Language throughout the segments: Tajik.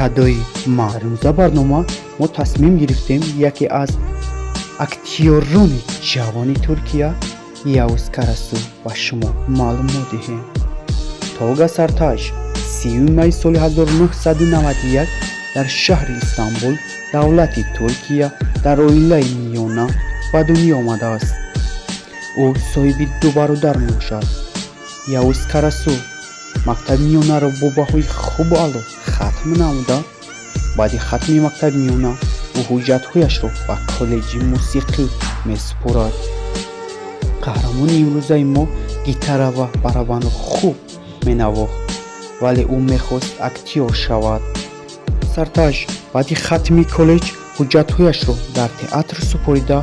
Садои ма. Дар имрӯза барнома мо тасмим гирифтем яке аз актёрони ҷавони Туркия, Явуз Карасу, ба шумо маълумот диҳем. Толга Сарташ 30 майи соли 1991 дар шаҳри Истанбул, давлати Туркия, дар оилаи миёна ба дунё омадааст. Ӯ соҳиби ду бародар мебошад. Явуз Карасу мактаби миёнаро бо баҳои хубу аъло хатм намуда, баъди хатми мактаби миёна ӯ ҳуҷҷатҳояшро ба коллеҷи мусиқӣ месупорад. Қаҳрамони имрӯзаи мо гитара ва барабанро хуб менавохт, вале ӯ мехост актёр шавад. Сарташ баъди хатми коллеҷ ҳуҷҷатҳояшро дар театр супорида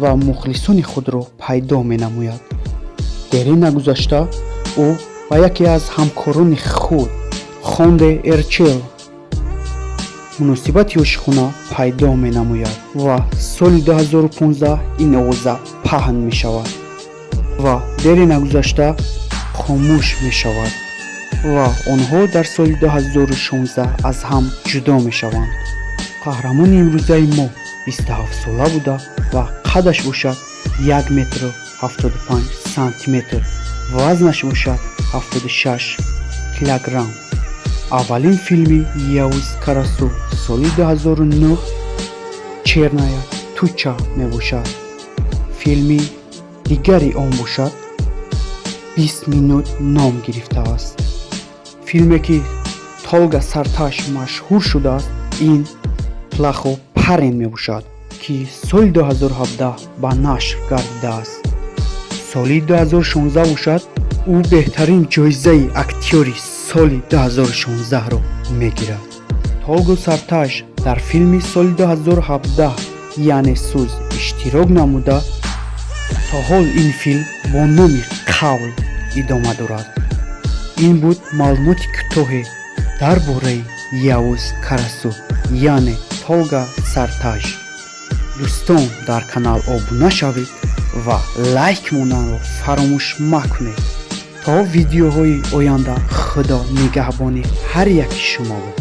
ва мухлисони худро пайдо менамояд. Дере нагузашта ӯ ба яке аз ҳамкорони худ, Хонде Эрчел, муносибати ошиқона пайдо менамояд ва соли 2015 ин овоза паҳн мешавад ва дере нагузашта хомӯш мешавад ва онҳо дар соли 2016 аз ҳам ҷудо мешаванд. Қаҳрамони имрӯзаи мо 27-сола буда ва қадаш бошад 1 метру 75 сантиметр, вазнаш бошад 76 килограмм. Аввалин филми Явуз Карасу соли 2009 «Черная туча» мебошад. Филми дигари он бошад «20 минут» ном гирифтааст. Филме, ки Толга Сарташ машҳур шудааст, ин «Плохой парень» мебошад, ки соли 2017 ба нашр гардидааст. Соли 2016 бошад, ӯ беҳтарин ҷоизаи актёри соли 2016-ро мегирад. Толго Сарташ дар филми соли 2017, яъне «Сӯз», иштирок намуда, то ҳол ин филм бо номи «Қавл» идома дорад. Ин буд маълумоти кӯтоҳе дар бораи Явуз Карасу, яъне Толга Сарташ. Дӯстон, дар канал обуна шавед ва лайк монданро фаромӯш макунед. То видеоҳои оянда, Худо нигаҳбони ҳар яки шумо бод.